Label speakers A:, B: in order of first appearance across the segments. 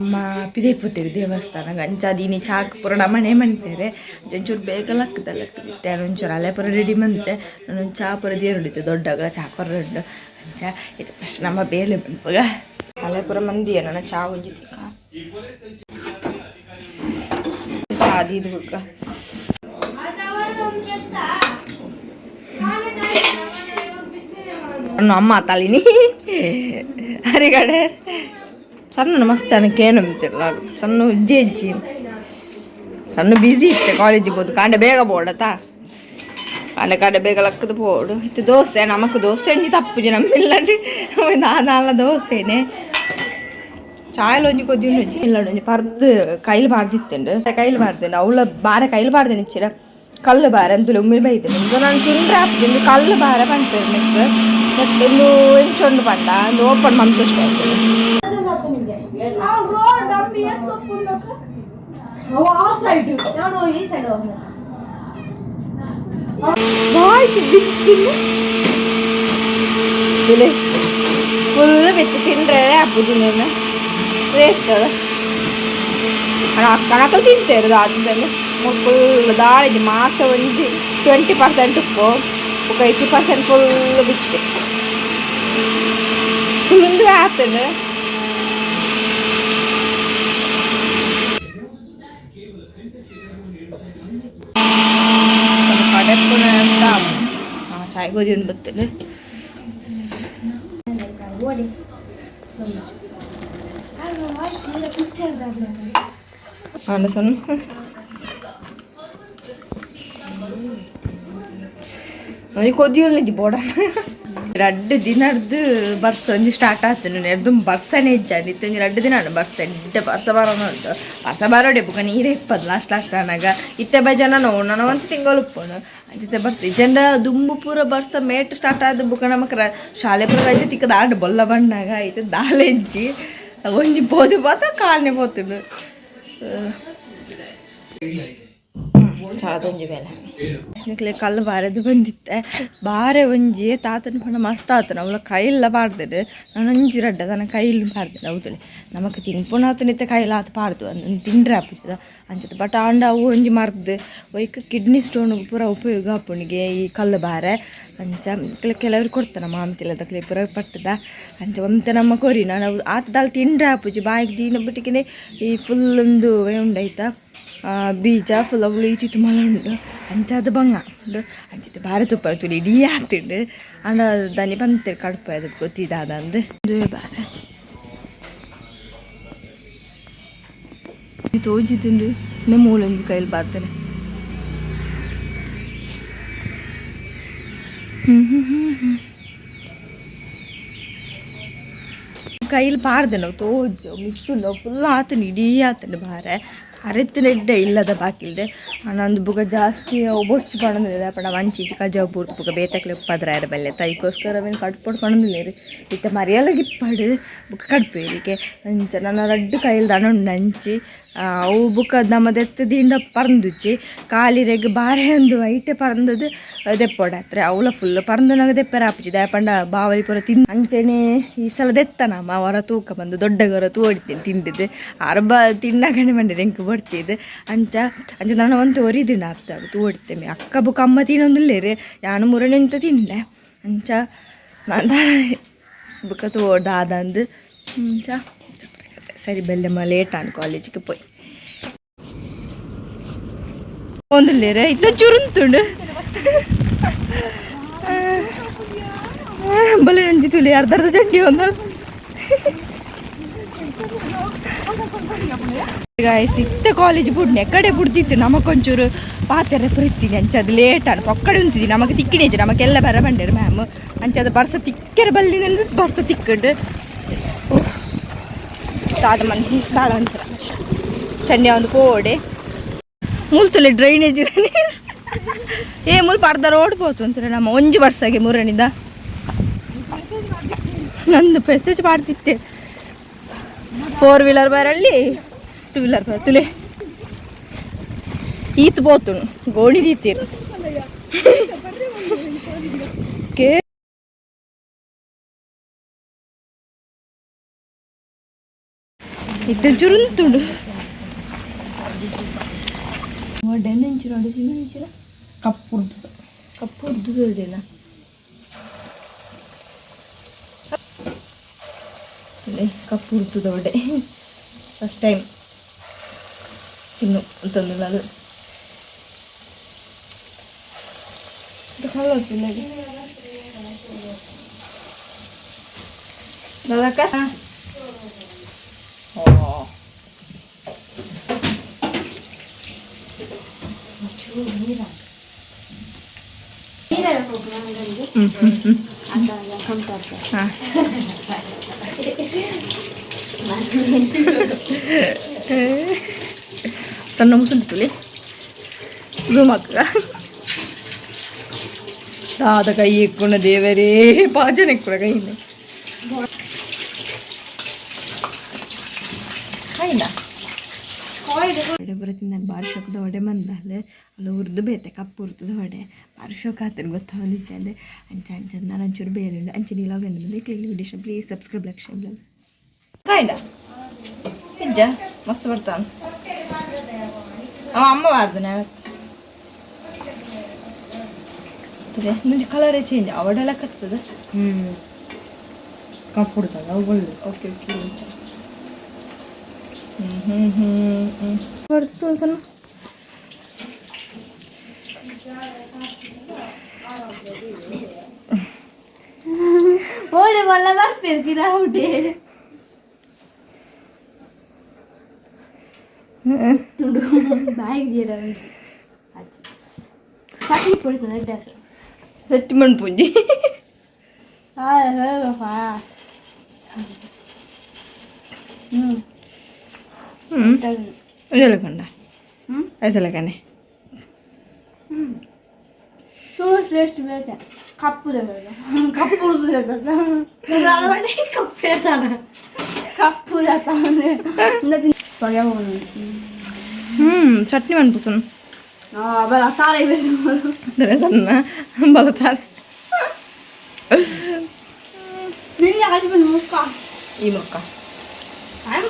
A: ಅಮ್ಮ ಪಿದೈ ಪೋತೆರ್ ದೇವಸ್ಥಾನ ಅಂಚಾದ್ ಇನಿ ಚಾಕ್ ಪೂರ ನಮನೇ ಮನ್ಪೆರೆ. ಒಂಚೂರು ಬೇಗ ಲಕ್ಕದ ಲಕ್ಕದಿತ್ತೆ ಒಂಚೂರು ಅಲೆ ಪೂರ ರೆಡಿ ಮಂತೆ. ನಾನು ಚಾ ಪೂರ ದೇರುಂಡಿತ್ತು ದೊಡ್ಡಾಗಲ ಚಾ ಪೂರ ಉಂಡು. ಅಂಚ ಇದು ಫಸ್ಟ್ ನಮ್ಮ ಬೇಲೆ ಮನ್ಪುಗ. ಅಲೆ ಪೂರ ಮಂದಿ ನನ್ನ ಚಾ ಒಂಜಿ ತಿಕ್ಕ ಚಾ ದೀದ್ ಬುಕ್ಕ. ಅಮ್ಮ ತಲಿನಿ ಅರಿಗಡೆ ಸಣ್ಣ ಮಸ್ತ್ ಕೇನು ಮಿತ್ತಿರಲ್ಲ ಸಣ್ಣ ಉಜ್ಜಿ ಇಜ್ಜಿ ಸಣ್ಣ ಬ್ಯುಸಿ ಇತ್ತೆ ಕಾಲೇಜಿಗೆ ಬೋದು ಕಾಂಡೆ ಬೇಗ ಬೋಡತಾ ಕಾಂಡೆ ಕಾಂಡೆ ಬೇಗ ಲಕ್ಕದ ಬೋಡು ಇತ್ತು ದೋಸೆ ನಮಕ್ ದೋಸೆ ಒಂಜಿ ತಪ್ಪುಜಿ ನಮ್ಮ ಇಲ್ಲಡಿ ದಾದಾಲ ದೋಸೆನೆ ಚಾಯಲ ಒಂಜಿ ಕೊದ್ದಿ ಉಂಡು ಇಲ್ಲ ಒಂಜಿ ಪರ್ದ್ ಕೈಲ್ ಬಾರ್ದಿತ್ತುಂಡು ಕೈಲ್ ಬಾರ್ದುಂಡು ಅವಳ ಬಾರೆ ಕೈಲ್ ಬಾರ್ದು ನಿಚ್ಚಿರ ಕಲ್ಲು ಬಾರೆ ಅಂತುಲೆ ಉಮ್ಮಿಲ್ ಬೈದುಂಡು ನಾನು ತಿಂಡ್ರೆ ಆಪುಜಿ ಕಲ್ಲು ಬಾರೆ ಪನ್ಪೆರ್ ನೆಕ್ಕ್ ನೆಕ್ಕ್ ಇಂದು ಎಂಚ ಉಂಡು ಪಂಡ ಇಂದು ಓಪನ್ ಮಂತುಷ್ಟ ಆಯ್ತದೆ. ಫುಲ್ ಬಿತ್ತು ತಿಂಡ್ರೆ ಆಪುಜಿ ನೇನು ವೇಸ್ಟ್ ಅದ. ಅಕ್ಕನಕಲ್ ತಿಂತೇರು ದಾದಂದಲ್ಲಿ ಫುಲ್ ದಾಳಿಜಿ ಮಾಸ ಒಂಜಿ 20% ಉಪ್ಪು ಬೊಕ 80% ಫುಲ್ ಬಿಚ್ಚು ಫುಲ್ ಉಂದು ಆತುಂಡು. ಕಡೆಪುನ ಅಂತ ಚಾಯ್ ಗೋಧಿ ಒಂದು ಬತ್ತುಂಡು. ಆಂಡ ಸೊನ್ನ ಒಂಜಿ ಕೊದಿಯೊಲ್ನಿಜಿ ಬೋಡ ರಡ್ಡ್ ದಿನರ್ದ್ ಬರ್ಸ ಒಂಜಿ ಸ್ಟಾರ್ಟ್ ಆತುಂಡು ನೆರ್ದು ಬರ್ಸನೆ ಇಜ್ಜಾಂಡ್ ಇತ್ತೆ ಒಂಜಿ ರಡ್ಡ್ ದಿನ ಆಂಡ್ ಬರ್ಸ ಎಡ್ಡೆ ಬರ್ಸ ಬರೋದುಂಟು ಬರ್ಸ ಬರೋಡೆ ಬೊಕ ನೀರೇ ಇಪ್ಪದು ಲಾಸ್ಟ್ ಲಾಸ್ಟ್ ಆನಗ ಇತ್ತೆ ಬಜನ ನೋವು ಒಂತೆ ತಿಂಗಳು ಉಪ್ಪುಂಡು ಅಂಚಿತ್ತೆ ಬರ್ಸ ಇಜ್ಜಂಡ ದುಂಬು ಪೂರ ಬರ್ಸ ಮೇಟ್ ಸ್ಟಾರ್ಟ್ ಆದ್ ಬೊಕ ನಮಕ್ ಶಾಲೆ ಪೂರ ರಜೆ ತಿಕ್ಕದ ಆಂಡ್ ಬೊಲ್ಲ ಬಣ್ಣಾಗ ಇತ್ತೆ ದಾಲ ಇಜ್ಜಿ ಒಂಜಿ ಪೋದು ಪೋತ ಕಾಲ್ನೆ ಪೋತುಂಡು ಚಾದೊಂಜಿ ಬೇಲೆ ನಿಕ್ಲೆ ಕಲ್ಲು ಬಾರೆದು ಬಂದಿತ್ತೆ ಬಾರೆ ಒಂಜಿ ತಾತನ ಪಂಡ ಮಸ್ತ್ ಆತನ ಅವಳ ಕೈಲ್ಲ ಪಾಡ್ದೆರ್ ನಾನೊಂಜಿ ರಡ್ಡ ತನ್ನ ಕೈಲ್ ಪಾಡ್ದೆರ್ ಹೌದಲೆ ನಮಕ್ ತಿನ್ಪುನಾತನಿತ್ತೆ ಕೈಲ್ ಆತ್ ಪಾಡ್ದು ಅಂದ್ ತಿಂಡ್ರೆ ಆಪುಜಿ ಅಂಚದ ಬಟ್ ಆಂಡ ಅವು ಒಂಜಿ ಮರ್ದ್ ಒಯ್ಕ್ ಕಿಡ್ನಿ ಸ್ಟೋನ್ ಪೂರ ಉಪಯೋಗ ಆಪುಂಡಿಗೆ ಈ ಕಲ್ಲು ಬಾರೆ ಅಂಚ ಕೆಲವರು ಕೊಡ್ತಾರ ಮಾಮತಿಲ್ಲದಕ್ಲೆ ಪೂರ ಪಟ್ಟದ ಅಂಚ ಒಂತೆ ನಮ್ಮ ಕೊರಿ ನಾನು ಆತ ದಾಲ್ ತಿಂಡ್ರೆ ಆಪುಜಿ ಬಾಯಿಗೆ ದೀನ ಬಿಟ್ಟಿಗೆ ಈ ಫುಲ್ ಒಂದು ಉಂಡೈತಾ ಬೀಜ ಫುಲ್ ಅವಳು ಈತಿತ್ತು ಮಲ ಉಂಡು ಅಂಚಾದ ಬಂಗ ಉಂಡು ಅಂಚಿತ್ತು ಬಾರಿ ತುಪ್ಪ ತುಲಿ ಇಡೀ ಆತುಂಡು ಆಂಡ ದನಿ ಪಂತೆ ಕಡುಪು ಅದು ಗೊತ್ತಿದಾದಂದು ಉಂದುವೇ ಬಾರೆ ತೋಜಿದುಂಡು ನೆ ಮೂಲೊಂಜಿ ಕೈಲ್ ಬಾರ್ತನೆ ಕೈಲ್ ಪಾರ್ದೆನ ತೋಜು ಮಿತ್ತುಂಡು ಫುಲ್ ಆತುಂಡು ಇಡೀ ಆತುಂಡು ಬಾರೆ ಅರೆತ್ತಿನ ಎಡ್ಡೆ ಇಲ್ಲದ ಬಾಕಿಲ್ದೆ ಅಂದು ಬೊಕ ಜಾಸ್ತಿ ಅವು ಬೊರ್ಚು ಪಣೊಂದಿಲ್ಲ ಪಂಡ ಮಂಚಿಜಿ ಕಜವು ಬೂರ್ದು ಬೊಕ ಬೇತಕ್ಲೆ ಉಪ್ಪದ್ರಾಯರ ಬಲ್ಲೆ ತೈಕೋಸ್ಕರ ಅವೆನ್ ಕಡ್ಪೊಡು ಪಣೊಂದಿಲ್ಲೆರ್ ಇತ್ತೆ ಮರಿಯಲಗ್ ಇಪ್ಪಡ್ ಬೊಕ ಕಡ್ಪುವೆರ್ ಅಂಚ ನನ ರಡ್ಡ್ ಕೈಲ್ ದಾನ ಉಂಡು ಅಂಚಿ ಅವು ಬೊಕ ನಮ ದೆತ್ತ್ ದೀಂಡ ಪರ್ಂದುಜಿ ಕಾಲಿರೆಗ್ ಬಾರೆ ಅಂದು ಐಟೆ ಪರ್ಂದುದು ದೆಪ್ಪೊಡಾತ್ರೆ ಅವ್ಲ ಫುಲ್ ಪರ್ಂದುನಗ ದೆಪ್ಪೆರೆ ಆಪುಜಿ ದಾಯೆ ಪಂಡ ಬಾವಲಿ ಪೂರ ತಿನ್ ಅಂಚನೆ ಈ ಸಲ ದೆತ್ತನಮ ಒರ ತೂಕ ಬಂದು ದೊಡ್ಡಗೊರ ತೂವೊಡಿತ್ತೇನೆ ತಿಂಡಿದ್ ಆರ್ ಬ ತಿನ್ನಗನೆ ಪಂಡೆರ್ ಎಂಕ್ ಬೊಡ್ಚಿದ್ ಅಂಚ ಅಂಚ ನನ ಒಂತೆ ಒರಿದುಂಡು ಆತ ತೂವೊಡಿತ್ತೇನೆ ಅಕ್ಕ ಬೊಕ ಅಮ್ಮ ತಿನೊಂದುಲ್ಲೆರ್ ಯಾನ್ ಮುರಣಿ ಒಂತೆ ತಿಂಡೆ ಅಂಚ ಬೊಕ ತೂವೊಡು ದಾದಂದ್ ಅಂಚ ಸರಿ ಬೆಲ್ಲಮ್ಮ ಲೇಟ್ ಆಂಡ್ ಕಾಲೇಜ್ಗೆ ಪೋಯಿ ಪೋಂದುಲ್ಲೆರ್ ಇತ್ತೆ ಚುರುಂತುಂಡು ಬಲೆ ನಂಜಿ ತುಲಿ ಅರ್ಧ ಅರ್ಧ ಚಂಡಿ ಒಂದಲ್ ಗಾಯ್ಸ್ ಇತ್ತೆ ಕಾಲೇಜ್ ಬುಡ್ನೆ ಕಡೆ ಬುಡ್ದಿತ್ತು ನಮಕೊಂಚೂರು ಪಾತೆರ ಪುರಿತ್ತಿನಿ ಅಂಚ ಅದು ಲೇಟ್ ಆಂಡ್ ಪೊಕ್ಕಡೆ ಉಂತಿದಿ ನಮಕ್ ತಿಕ್ಕಿನೇಜಿ ನಮಕೆಲ್ಲ ಬರ ಬಂಡೆರ್ ಮ್ಯಾಮ್ ಅಂಚ ಅದು ಬರ್ಸ ತಿಕ್ಕೆರೆ ಬಲ್ಲಿ ಬರ್ಸ ತಿಕ್ಕುಂಡು ದಾದ ಮಂದಿ ದಾಳ ಅಂತರ ಚಂಡಿ ಒಂದು ಪೋಡೆ ಮುಲ್ತುಲೆ ಡ್ರೈನೇಜ್ ಏ ಮುಲ್ಪ ಅರ್ಧ ರೋಡ್ ಪೋತು ಅಂತಾರೆ ನಮ್ಮ ಒಂಜಿ ಬರ್ಸಗೆ ಮುರಣಿದ ನಂದು ಮೆಸೇಜ್ ಮಾಡ್ತಿತ್ತೆ ಫೋರ್ ವೀಲರ್ ಬರಲ್ಲಿ ಟೂ ವೀಲರ್ ಬರ್ತುಲೆ ಈತ್ ಪೋತುನು ಗೋಣಿ ದೀತೀರು ಕೇ ಇತ್ತೆ ಚುರುಂತುಂಡು ವಡೆ ನೆಂಚಿನ ವಡೆ ಚಿನ್ನ ನೆಂಚಿನ
B: ಕಪ್ಪು ಉರ್ದುದ.
A: ಕಪ್ಪು ಉರ್ದುದ ಕಪ್ಪು ಉರ್ದುದ ವಡೆ ಫಸ್ಟ್ ಟೈಮ್ ಚಿನ್ನು ಅಂತಂದಿಲ್ಲ ಅದು. ದಾದಕ್ಕ. ಓ ಹ್ಞೂ ಹ್ಞೂ ಹ್ಞೂ. ಹಾಂ, ಸಣ್ಣ ಮುಸುಂಟು ಝೂಮ್ ಹಾಕ. ದಾದ ಕೈ ಎಕ್ಕುನ ದೇವರೇ, ಪಾಚನೆ ಎಕ್ಕುನ ಕೈಯಿಂದ ಕಾಯಿನ ವಡೆ ಪೂರ ತಿಂದಾನೆ. ಬಾರಿ ಶೋಕದ ವಡೆ ಮಂದಾಲೆ ಅಲ್ಲ. ಉರ್ದು ಬೇತೆ ಕಪ್ಪು ಉರ್ದುದ ವಡೆ ಬಾರಿ ಶೋಕ ಆತನ ಗೊತ್ತಾವೊಂದಿಜ್ಜಂಡ್. ಅಂಚ ಅಂಚ ನಾನು ಒಂಚೂರು ಬೇರೆ ಉಂಡು. ಅಂಚ ನೀಲಾವ್ click video, please subscribe, like, share. ಕಾಯ್ಡ ಇಜ್ಜ, ಮಸ್ತ್ ಬರ್ತಾನ ಅವ. ಅಮ್ಮ ಬಾರ್ದು ಮುಂಚೆ ಕಲರೇ ಚೇಂಜ್ ಅವಡೆಲ್ಲ ಕತ್ತದ.
B: ಹ್ಞೂ, ಕಪ್ಪು ಉಡ್ತದ ಅವು ಒಳ್ಳೆ.
A: ಓಕೆ ಓಕೆ, ಹ್ಞೂ ಹ್ಞೂ ಹ್ಞೂ ಹ್ಞೂ. ಬರ್ತು ಸಣ್ಣ.
C: ಓಡೆ ಮಲ್ಲ ಬರ್ಪೇರು ಗಿರಾವುಡೆ ತುಂಡು ಬಾಯಿಗೆ ಜೀರ ಚಟ್ನಿ ಪೊಡಿತದೆ ಅಡ್ಡ.
A: ಸೆಟ್ ಮಣ್ಪುಂಜಿ.
C: ಹ್ಞೂ.
A: ಹ್ಞೂ, ಇದೆಲ್ಲ ಕಂಡ.
C: ಹ್ಞೂ.
A: ಆಯ್ತಲ್ಲ ಕಣೆ.
C: ಚೂರು ಶ್ರೇಷ್ಠ ಬೇಸ ಕಪ್ಪು ಕಪ್ಪು
A: ಕಪ್ಪೆ.
C: ಕಪ್ಪು.
A: ಹ್ಞೂ, ಚಟ್ನಿ ಮನ್ಪುಸುನು.
C: ಬಲ ತಾಳೆ
A: ಸಣ್ಣ ಬಲತಾರೆ.
C: ನಿನ್ನೆ ಹಸ್ಬೆಂಡ್ ಮುಕ್ಕ.
A: ಈ ಮೊಕ್ಕ.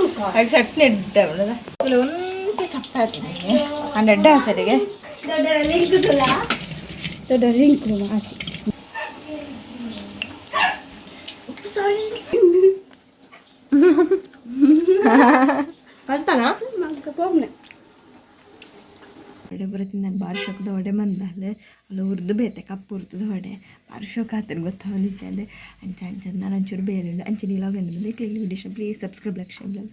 C: ಮುಕ್ಕ.
A: ಹಾಗೆ ಚಟ್ನಿ ಎಡ್ಡೆ ಉಂಡದ. ಒಂತೆ ಚಪ್ಪೆ ಆಗ್ತದೆ ಅಂಡ ಎಡ್ಡೆ ಆಗ್ತದೆ.
C: ದೊಡ್ಡ ಲಿಂಕ್
A: ದೊಡ್ಡ ಲಿಂಕ್ ಆಚೆ.
C: ಕಲ್ತಾನ ಹೋಗ್ನೆ.
A: ವಡೆ ಪೂರ ತಿಂದಾನೆ. ಬಾರಿ ಶೋಕದ ವಡೆ ಮಂದಾಲೆ ಅಲ್ಲ. ಉರ್ದು ಬೇತೆ ಕಪ್ಪು ಉರ್ದುದ ವಡೆ ಬಾರಿ ಶೋಕ ಆತನ ಗೊತ್ತಾವೊಂದಿಜ್ಜಂಡ್. ಅಂಚ ಅಂಚ ನಾನು ಒಂಚೂರು ಬೇರೆ ಉಂಡು. ಅಂಚ ನೀಲಾವ್ click video, please subscribe, like, share.